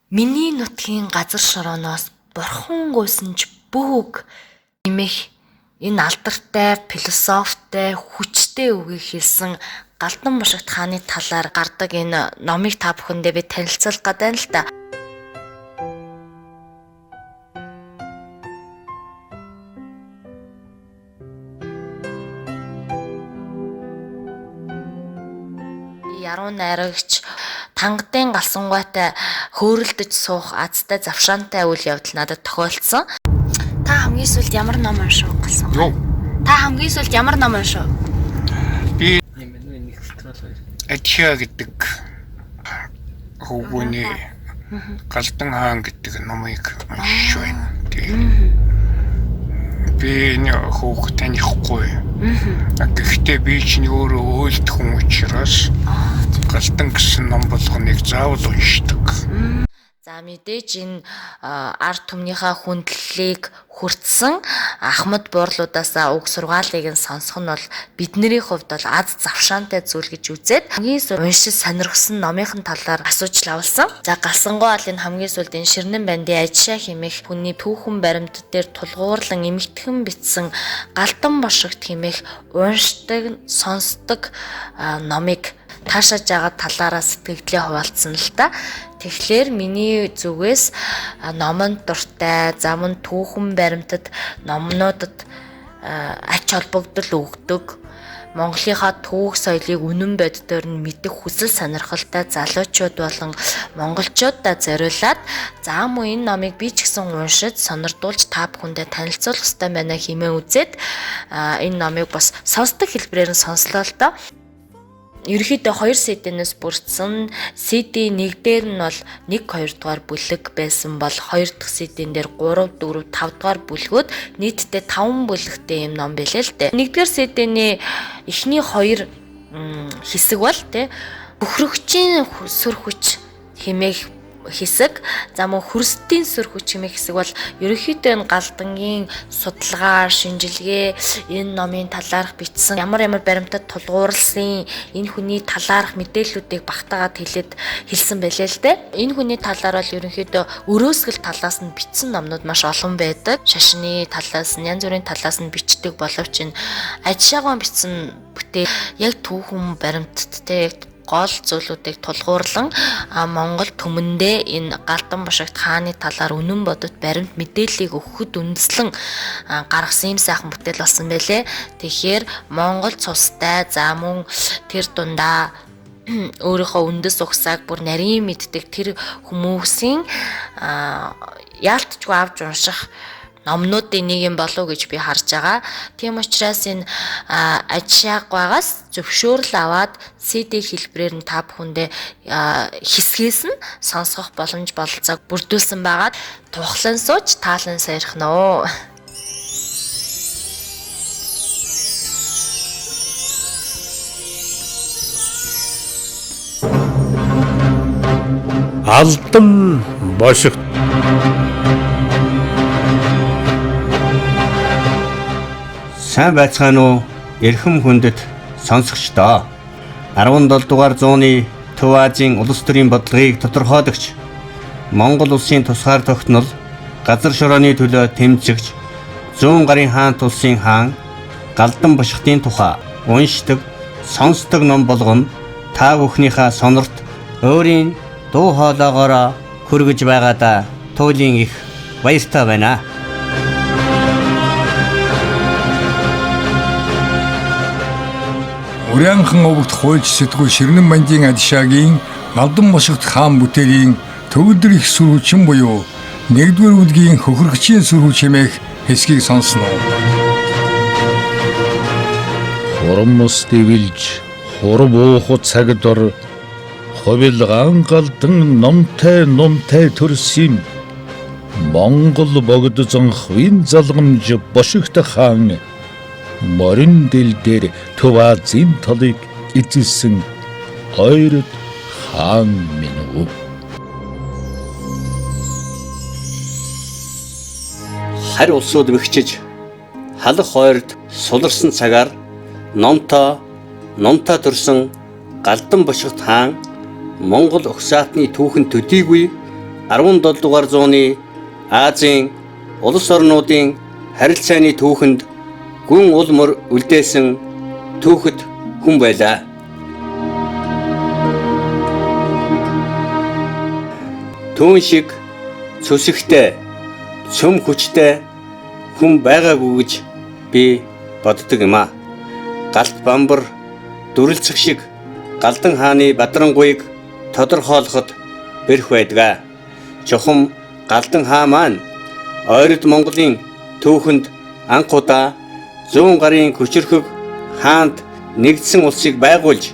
Миний нутгийн газар шорооноос бурхан гуйсан ч бүх үг хэмээх энэ алдартай, философитой, хүчтэй үгийг хэлсэн Галдан бошигт хааны талаар гардаг энэ номыг та бүхэндээ би танилцуулах гэдэг нь л та. Яруу найрагч тангадын галсангуйтай хөөрөлдөж суух азтай завшаантай үйл явдал надад тохиолдсон. Та хамгийн сүүлд ямар ном уншив галсангуй? Та хамгийн сүүлд ямар ном уншив? Би Юм байна уу? Нэг фестивал хоёр. Адхиа гэдэг хөвгүүний Галдан хаан гэдэг номыг уншиж байна. Тийм. Би энэ хүүг танихгүй. Гэхдээ би чинь өөрөө өөлд хүн учраас Галдан гэсэн ном болгоныг заавал уншдаг. За мэдээж энэ ард түмнийхээ хүндлэлийг хүртсэн Ахмад буурлуудаасаа уг сургаалыг нь сонсох нь бол бидний хувьд бол аз завшаантай зүйл гэж үзээд хамгийн сүүлд уншиж сонирхсон номынхын талаар асууж лавлсан. За галсангуй ал энэ хамгийн сүүлд энэ Ширнэн бандын Ажшаа хэмээх хүний түүхэн баримт дээр тулгуурлан эмэгтэхэн бичсэн Галдан бошигт хэмээх уншдаг, сонсдог номыг таашааж байгаа талаараа сэтгэгдлээ хуваалцсан л та. Тэгэхээр миний зүгээс номонд дуртай, за мөн түүхэн баримтат номнуудад ач холбогдол өгдөг. Монголынхаа түүх соёлыг үнэн боддоор нь мэдэх хүсэл сонирхолтой залуучууд болон монголчуудаа зориулаад за мөн энэ номыг би ч гэсэн уншиж сонирдуулж та бүхэндээ танилцуулах хэрэгтэй байна хэмээн үзээд энэ номыг бас сонсдог хэлбэрээр нь сонслоо л доо. Ерөнхийдөө 2 CD-нээс бүрдсэн. CD 1 дээр нь бол 1 2 дугаар бүлэг байсан бол 2 дахь CD-н дээр 3 4 5 дугаар бүлгүүд нийтдээ 5 бүлэгтэй юм ном байлээ л дээ. 1-р CD-ний эхний 2 хэсэг бол тэ хөхрөгчийн сүр хүч хэмээх хэсэг, за мөн хөрсдийн сүр хүч хэмээх хэсэг бол ерөнхийдөө энэ галдангийн судалгаа, шинжилгээ, энэ номын талаарх бичсэн ямар ямар баримтат тулгуурласан энэ хүний талаарх мэдээллүүдийг багтаагаад хэлээд хэлсэн байлээ л дээ. Энэ хүний талаар бол ерөнхийдөө өрөөсгөл талаас нь бичсэн номнууд маш олон байдаг. Шашны талаас нь, янз бүрийн талаас нь бичдэг боловч энэ Ажшаагаан бичсэн бүтээл яг түүхэн баримтаттай яг гол зүйлүүдийг тулгуурлан Монгол түмэндээ энэ Галдан бошигт хааны талаар үнэн бодит баримт мэдээллийг өгөхөд үндэслэн гаргасан юм сайхан бүтээл болсон байлээ. Тэгэхээр Монгол цустай за мөн тэр дундаа өөрийнхөө үндэс угсааг бүр нарийн мэддэг тэр хүмүүсийн яалтчгүй авч унших номнуудын нэг юм болов гэж би харж байгаа. Тийм учраас энэ Ажшаагаагаас зөвшөөрөл аваад CD хэлбэрээр нь та бүхэндээ хэсгээс нь сонсгох боломж бололцоог бүрдүүлсэн байгаа. Тухлан сууж таалан сойрхно оо. Алдан бошигт Сайн байцгаана уу? Эрхэм хүндэт сонсогчдоо. 17 дугаар зууны Төв Азийн улс төрийн бодлогыг тодорхойлогч Монгол улсын тусгаар тогтнол газар шорооны төлөө тэмцэгч зүүн гарын хаант улсын хаан Галдан бошигтын тухай уншдаг, сонсдог ном болгон та бүхнийхээ сонорт өөрийн дуу хоолойгоороо хүргэж байгаадаа туйлын их баяртай байна. Урянхан овогт хуульч сэтгүү Ширнэн мандийн Адшаагийн Галдан бошигт хаан бүтээлийн төвдөр их сүр хүчин буюу нэгдүгээр бүлгийн хөхрөгчийн сүр хүч хэмээх хэсгийг сонсно. Хурмус дэвилж хурв ууху цаг дор хувилгаан галдан номтой нумтай төрсөн Монгол богд зонхвын залгамж бошигт хаан морин дэл дээр Төв Азийн талыг эзэлсэн ойрод хаан минь үү. Харь улсууд бэхжиж халах хойрд суларсан цагаар номтой нумтай төрсөн Галдан бошигт хаан Монгол угсаатны түүхэн төдийгүй 17 дугаар зууны Азийн улс орнуудын харилцааны түүхэнд гүн ул мөр үлдээсэн түүхэд хүн байлаа. Түүн шиг цөсөгтэй, цөм хүчтэй хүн байгаагүй гэж би боддог юм аа. Галт бамбар дүрэлцэх шиг Галдан хааны бадрангуйг тодорхойлоход бэрх байдгаа. Чухам Галдан хаан маань ойрод Монголын түүхэнд анх удаа 100 гарын хүчирхэг хаант нэгдсэн улсыг байгуулж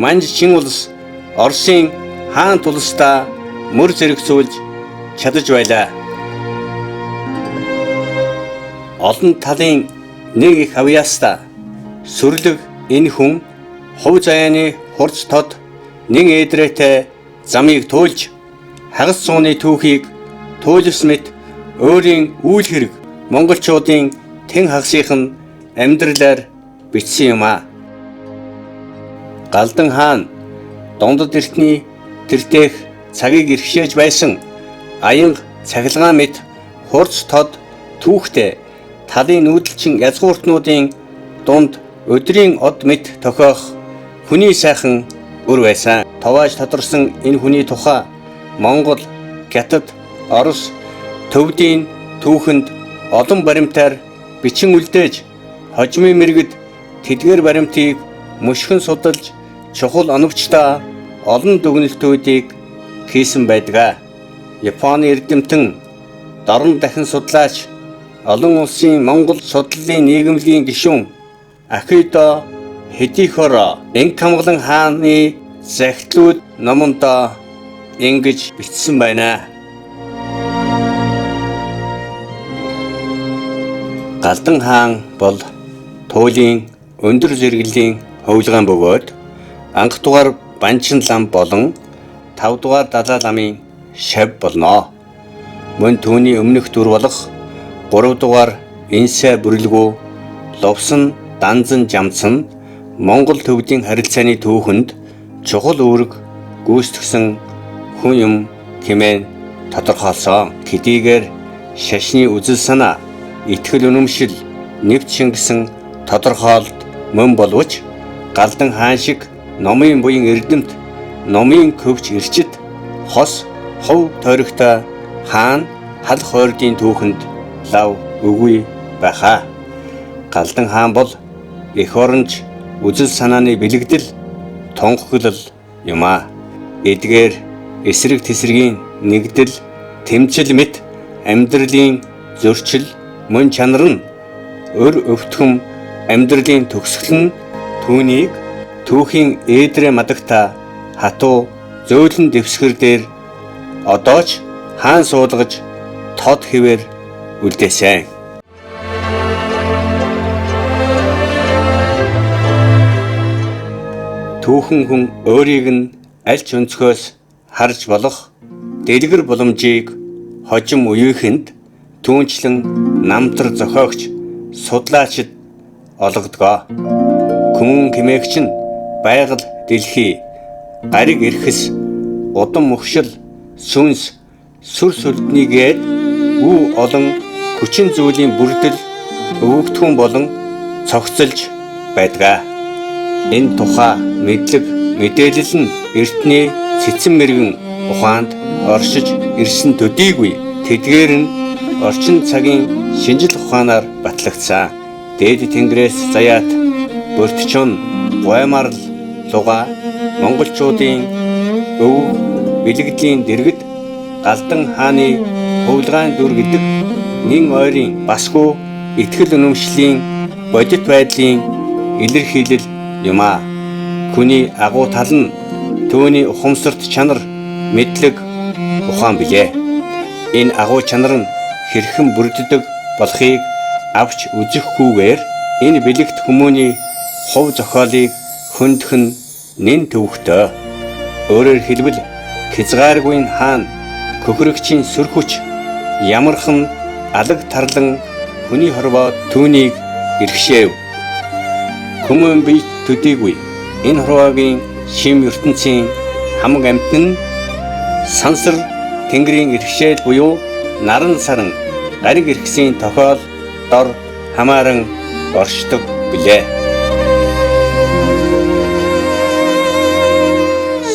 Манж Чин улс Оросын хаант улстай мөр зэрэгцүүлж чадаж байлаа. Олон талын нэг их авьяастай сүрлэг энэ хүн хувь заяаны хурц тод нэн эдрээтэй замыг туулж хагас зууны түүхийг туйлс мэт өөрийн үйл хэрэг монголчуудын тэн хагасынх нь амьдралаар бичсэн юм аа. Галдан хаан дундад эртний тэртех цагийг ирхшээж байсан аянга цахилгаан мэт хурц тод түүхтэй талын нүүдэлчин язгууртнуудын дунд өдрийн од мэт тохиох хүний сайхан өр байсан. Товааж тодорсон энэ хүний тухай Монгол, Хятад, Орос, Төвдийн түүхэнд олон баримтаар бичин үлдээж хожмын мэргэд тэдгээр баримтыг мөшгөн судалж чухал оновчтой олон дүгнэлтүүдийг хийсэн байдаг. Японы эрдэмтэн дорн дахин судлаач олон улсын Монгол судлалын нийгэмлэгийн гишүүн Акидо Хидихоро Энхамгалан хааны захидлууд номондоо ингэж бичсэн байна. Галдан хаан бол туйлын өндөр зэрэглэлийн хувилгаан бөгөөд анх дугаар Банчин лам болон 5 дугаар Далай ламын шав болно. Мөн түүний өмнөх дүр болох 3 дугаар Инсэ бүрлгүү Лувсан Данзан Жамцсан Монгол төвдийн харилцааны түүхэнд чухал үүрэг гүйцэтгсэн хүн юм хэмээн тодорхойлсон. Хэдийгээр шашны үзэл санаа, итгэл үнэмшил нэвт шингэсэн тодорхойлолт мөн боловч Галдан хаан шиг номын буян эрдэмт, номын көвч эрчит, хос хов тойрогтой хаан хал хойрдын түүхэнд лав үгүй байхаа. Галдан хаан бол эх оронч үзэл санааны бэлэгдэл, тунхаглал юм аа. Эдгээр эсрэг тэсрэгийн нэгдэл, тэмцэл мэт амьдралын зөрчил мөн чанар нь өр өвтгөн амьдралын төгсгөл нь түүнийг түүхийн ээдрээ мадагта хатуу зөөлөн дэвсгэр дээр одоо ч хаан суулгаж тод хэвээр үлдээсэн. Түүхэн хүн өөрийг нь аль ч өнцгөөс харж болох дэлгэр боломжийг хожим үеийнхэнд түүнчлэн намтар зохиогч судлаачид олгодгоо. Хүмүүн хэмээгч нь байгаль дэлхий, гариг эрхэс, удам мөхшил, сүнс, сүр сүлднийгээд үү олон хүчин зүйлийн бүрдэл өвөгдхүүн болон цогцолж байдгаа. Энэ тухай мэдлэг мэдээлэл нь эртний цэцэн мэрэгэн ухаанд оршиж ирсэн төдийгүй тэдгээр нь орчин цагийн шинжил ухаанаар батлагдсан. Дээд тэнгэрээс заяат бөртчон гуймарл луга монголчуудын өвөг бэлэгдлийн дэргэд Галдан хааны хувилгаан дүр гэдэг нэн ойрын басгүй итгэл үнэмшлийн бодит байдлын илэрхийлэл юм аа. Хүний агуу тал нь түүний ухамсарт чанар, мэдлэг, ухаан билээ. Энэ агуу чанар нь хэрхэн бүрддэг болохыг авч үзэхгүйгээр энэ бэлэгт хүмүүний хувь зохиолыг хөндөх нь нэн төвөгтэй. Өөрөөр хэлбэл хязгааргүй хаан хөхрөгчийн сүр хүч ямархан алаг тарлан хүний хорвоо түүнийг иргэшээв. Хүмүүн бие төдийгүй энэ хорвоогийн шим ертөнцийн хамаг амьтан нь сансар Тэнгэрийн иргэшээл буюу наран саран гариг эргэсийн тохиол дор хамааран оршдог билээ.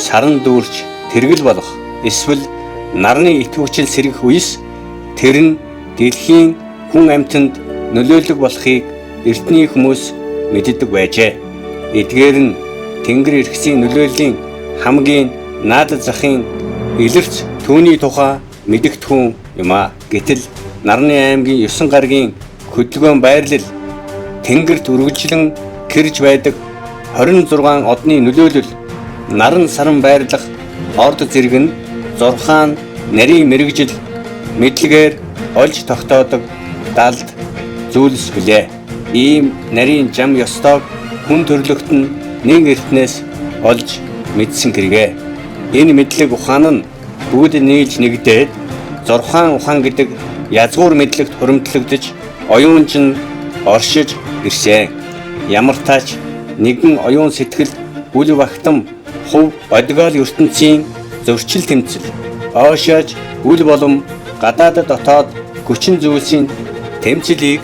Саран дүүрч тэргэл болох эсвэл нарны идэвхжил сэргэх үес тэр нь дэлхийн хүн амьтанд нөлөөлөг болохыг эртний хүмүүс мэддэг байжээ. Эдгээр нь Тэнгэр эргэсийн нөлөөллийн хамгийн наад захын илэрч түүний тухай мэдэгдэхүүн юм а. Гэтэл нарны аймгийн 9 гарагийн хөдөлгөөн байрлал Тэнгэрт үргэлжлэн гэрж байдаг 26 одны нөлөөлөл наран саран байрлах орд зэрэг нь зурхаан нарийн мэргэжил мэдлэгээр олж тогтоодог далд зүйлс билээ. Ийм нарийн жам ёстойг хүн төрлөخت нь нэн эртнээс олж мэдсэн хэрэгээ. Энэ мэдлэг ухаан нь бүгд нийлж нэгдээд зурхаан ухаан гэдэг язгуур мэдлэгт хуримтлагдаж оюунч нь оршиж ирсэн. Ямар тач нэгэн оюун сэтгэл үл багтам хувь одгоол ертөнцийн зөрчил тэмцэл ойшоож үл болом гадаад дотоод хүчин зүйлсийн тэмцлийг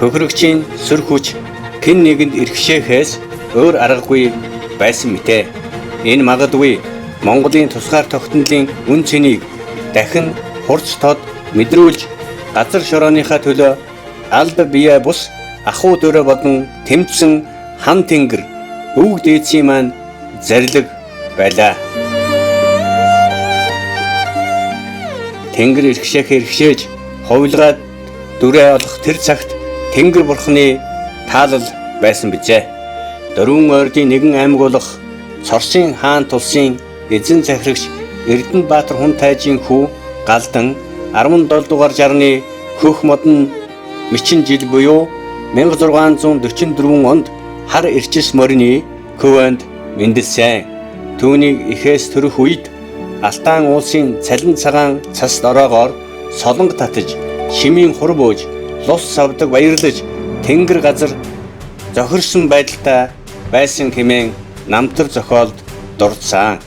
хохирогчийн сүр хүч хэн нэгэнд иргэшээхээс өөр аргагүй байсан мэтэ. Энэ магадгүй Монголын тусгаар тогтнолын үн цэнийг дахин хурц тод мэдрүүлж газар шорооныхаа төлөө алба бие бус ахуй дөрөө болон тэмцсэн хан тэнгэр өвөг дээдсийн маань зарлиг байлаа. Тэнгэр иргэшээх иргэшээж хувилгаад дүрээ олох тэр цагт Тэнгэр бурхны таалал байсан бизээ. Дөрвөн ойрдын нэгэн аймаг болох Цорсын хаан тулсын эзэн захирагч Эрдэнэбаатар хүн тайжийн хүү Галдан 17 дугаар жарны хөх модон мичин жил буюу 1644 онд хар ирчис морины көвөнд мэндэлсэн. Түүнийг ихээс төрөх үед Алтан уулсын цалин цагаан цас дороогоор солонго татаж, шимийн хур бууж, лус савдаг баярлаж тэнгэр газар зохирсон байдалтай байсан хэмээн намтар зохиолд дурдсан.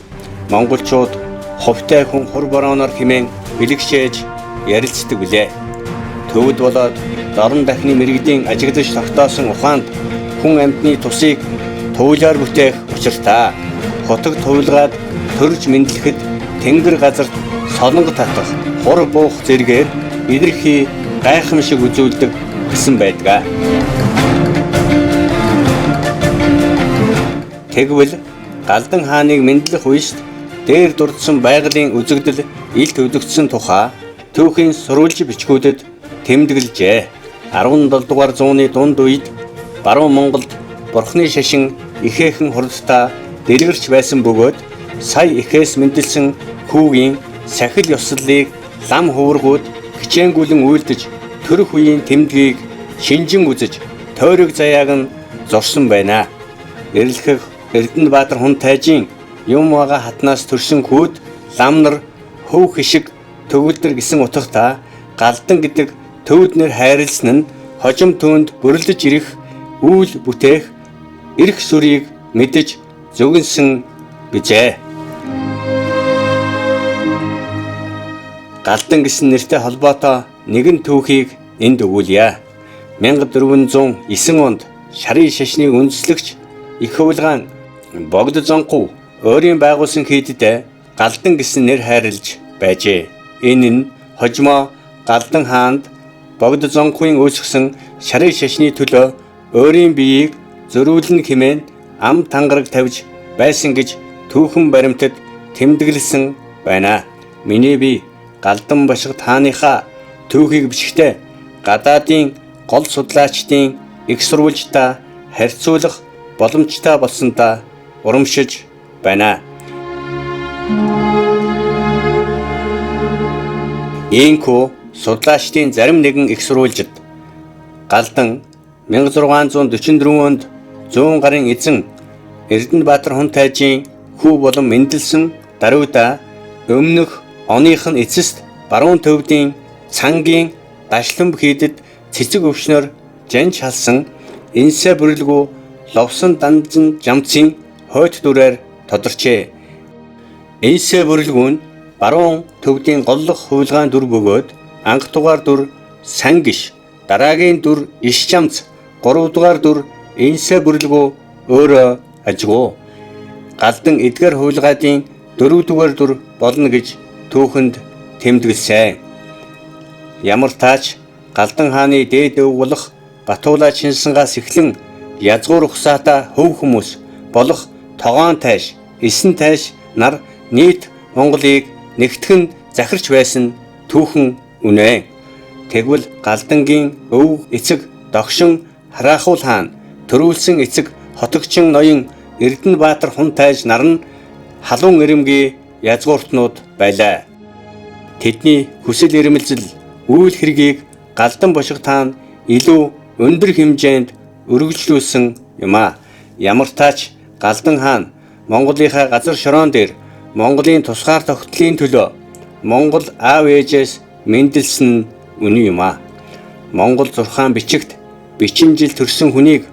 Монголчууд хувьтай хүн хур борооноор хэмээн бэлэгшээж ярилцдаг билээ. Төвд болоод дорн дахны мэргэдийн ажиглаж тогтоосон ухаанд хүн амьтны тусыг туйлаар бүтээх учиртай. Хотог туйлгаад төрж мэдлэхэд тэнгэр газарт солонго татах, хур буух зэргээр илэрхий гайхамшиг үзүүлдэг гэсэн байдаг. Тэгвэл Галдан хааныг мэдлэх үеэс дээр дурдсан байгалийн үзэгдэл илт үзэгдсэн тухай түүхийн сурвалж бичгүүдэд тэмдэглэжээ. 17 дугаар зууны дунд үед баруун Монголд бурхны шашин ихээхэн хурдтай дэлгэрч байсан бөгөөд сая ихээс мэндэлсэн хүүгийн сахил ёслолыг лам хуврагууд хичээнгүлэн үйлдэж төрөх үеийн тэмдгийг шинжин үзэж тойрог заяаг нь зурсан байна. Эрлэхэх Эрдэнэбаатар хүн тайжийн юм угаа хатнаас төрсөн хүүд лам нар хөв хишиг төгөлдөр гэсэн утгатай Галдан гэдэг төвд нэр хайрлсан нь хожим түүнд бүрлдэж ирэх үйл бүтээх эрх сүрийг мэдэж зөгнсөн гэжээ. Галдан гэсэн нэртэй холбоотой нэгэн түүхийг энд өгүүлье. 1409 онд шарын шашныг үндэслэгч их хувилгаан Богд Зонхов өөрийн байгуулсан хийдэд Галдан гэсэн нэр хайрлаж байжээ. Энэ нь хожмоо Галдан хаанд Богд Зонховын үүсгэсэн шарын шашны төлөө өөрийн биеийг зөрүүлнэ хэмээн ам тангараг тавьж байсан гэж түүхэн баримтад тэмдэглэсэн байна. Миний бие Галдан башигт хааныхаа түүхийг бичихдээ гадаадын гол судлаачдын их сурвалжтай харьцуулах боломжтой болсонтой урамшиж байна. Иймхүү судлаачдын зарим нэгэн их сурвалжид Галдан 1644 онд зүүн гарын эзэн Эрдэнэбаатар хүн тайжийн хүү болон мэндэлсэн даруйда өмнөх оных нь эцэст баруун төвдийн цангийн дашлам хийдэд цэцэг өвчнөр жанж халсан энсэ бүрлгүү ловсон данжин жамцын хойд дүрээр тодорчээ. Энсэ бүрлгүү нь Баруун төвдийн голлох хувилгаан дүр бөгөөд анх дугаар дүр Сангиш, дараагийн дүр Ишчамц, 3 дугаар дүр Инсэ бүрлгүү өөрөө ажгүй. Галдан эдгээр хувилгаадын 4 дугаар дүр болно гэж түүхэнд тэмдэглэсэн. Ямар таач Галдан хааны дээд өвөг болох Батуулаа Чинсангаас эхлэн язгуур ухсаатай хөв хүмүүс болох Тогоон тайш, Эсэн тайш нар нийт Монголыг нэгтгэн захирч байсан түүхэн үнэ. Тэгвэл Галдангийн өвөг эцэг Догшин Хараахуул хаан, төрүүлсэн эцэг Хотогчин ноён Эрдэнэбаатар Хун тайж нар нь халуун эрэмгийн язгууртнууд байлаа. Тэдний хүсэл эрмэлзэл, үйл хэргийг Галдан бошигт хаан илүү өндөр хэмжээнд өргөжлүүлсэн юм аа. Ямар таач Галдан хаан Монголынхаа газар шороон дээр Монголын тусгаар тогтолын төлөө Монгол аав ээжээс мэндэлсэн үнэн юм аа. Монгол зурхаан бичигт бичин жил төрсэн хүнийг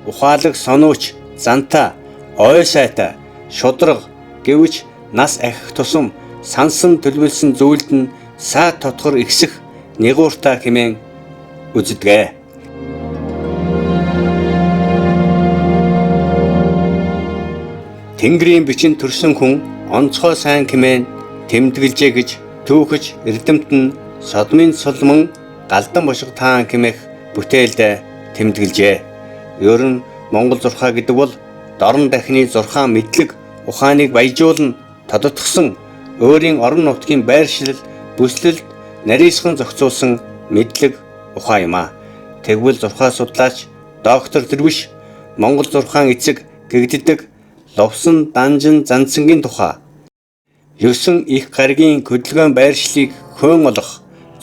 ухаалаг сонууч, занта, ой сайтай, шудраг гэвч нас ахих тусам сансан төлөвлөсөн зүйлд нь саад тотгор ихсэх нигууртай хэмээн үздэг. Тэнгэрийн бичин төрсөн хүн онцгой сайн хэмээн тэмдэглэжээ гэж түүхэж эрдэмтэн Содмын Сулман Галдан бошигт хаан хэмээх бүтээлд тэмдэглэжээ. Ер нь Монгол зурхаа гэдэг бол дорн дахны зурхаан мэдлэг ухааныг баяжуулан тодотгосон өөрийн орон нутгийн байршлал бүслэлд нарийсхан зохицуулсан мэдлэг ухаан юм аа. Тэгвэл зурхаа судлаач доктор Дэрвиш Монгол зурхаан эцэг гэгддэг Лувсан Данжин Занцангийн тухай 9 их гаригийн хөдөлгөөн байршлыг хөөн олох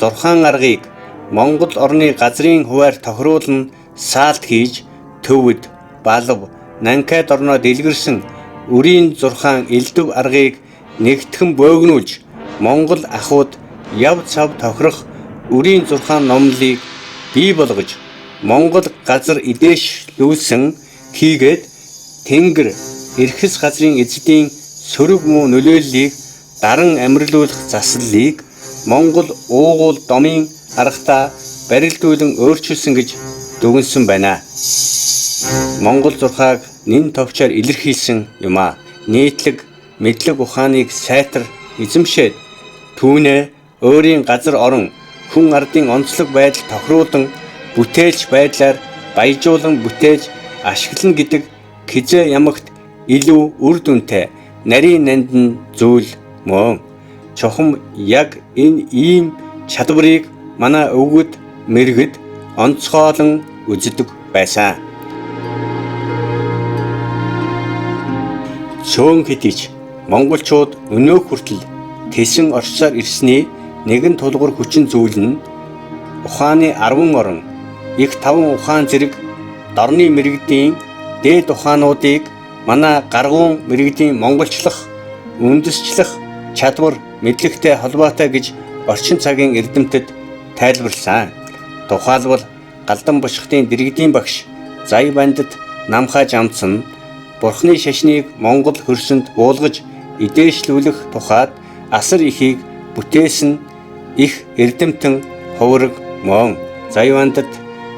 зурхаан аргыг Монгол орны газрын хуваар тохируулан саалт хийж Төвөд, Балв, Нанкайд орноо дэлгэрсэн үрийн зурхаан элдв аргыг нэгтгэн бөөгнүүлж Монгол ахуйд яв цав тохирох үрийн зурхаан номлолыг бий болгож Монгол газар идээшлүүлсэн хийгээд Тэнгэр эрхэс газрын эзэдийн сөрөг муу нөлөөллийг даран амарлуулах заслалыг Монгол уугуул домын аргатаа барилдуулан өөрчилсөн гэж дүгнсэн байна. Монгол зурхааг нэн товчоор илэрхийлсэн юм аа. Нийтлэг мэдлэг ухааныг сайтар эзэмшээд түүнээ өөрийн газар орон хүн ардын онцлог байдал тохируулан бүтээлч байдлаар баяжуулан бүтээж ашиглана гэдэг хизээ ямагт илүү үр дүнтэй нарийн нандин зүйл мөн. Чухам яг энэ ийм чадварыг манай өвгөд мэргэд онцгойлон үздэг байсан. Цөөн хэдий ч монголчууд өнөөх хүртэл тэсэн орчсоор ирсний нэгэн тулгуур хүчин зүйл нь ухааны 10 орон их 5 ухаан зэрэг дорны мэргэдийн дээд ухаануудыг манай гаргуун мэргэдийн монголчлох, үндэсчлэх чадвар мэдлэгтэй холбоотой гэж орчин цагийн эрдэмтэд тайлбарласан. Тухайлбал Галдан бошигтын дэргэдийн багш Зая бандад Намхаа жамцсан Бурхны шашныг Монгол хөрсөнд буулгаж идээшлүүлэх тухайд асар ихийг бүтээсэн их эрдэмтэн хувраг мөн. Зая бандад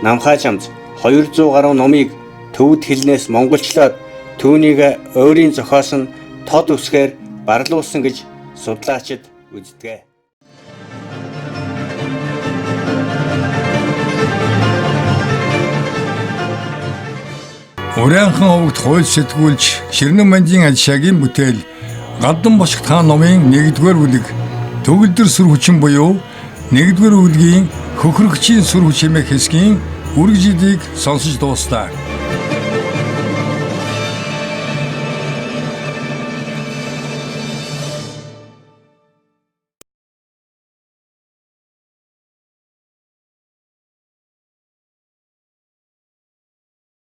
Намхаа жамц 200 гаруй номыг төвд хэлнээс монголчлоод түүнийг өөрийн зохиосон тод үсгээр барлуулсан гэж судлаачид үздэг. Урянхан овогт хууль сэтгүүлч Ширнэн мандийн Адшаагийн бүтээл Галдан бошигт хаан номын 1-р бүлэг Төгөлдөр сүр хүчин буюу 1-р бүлгийн хөхрөгчийн сүр хүч хэмээх хэсгийн үргэлжлэлийг сонсож дууслаа.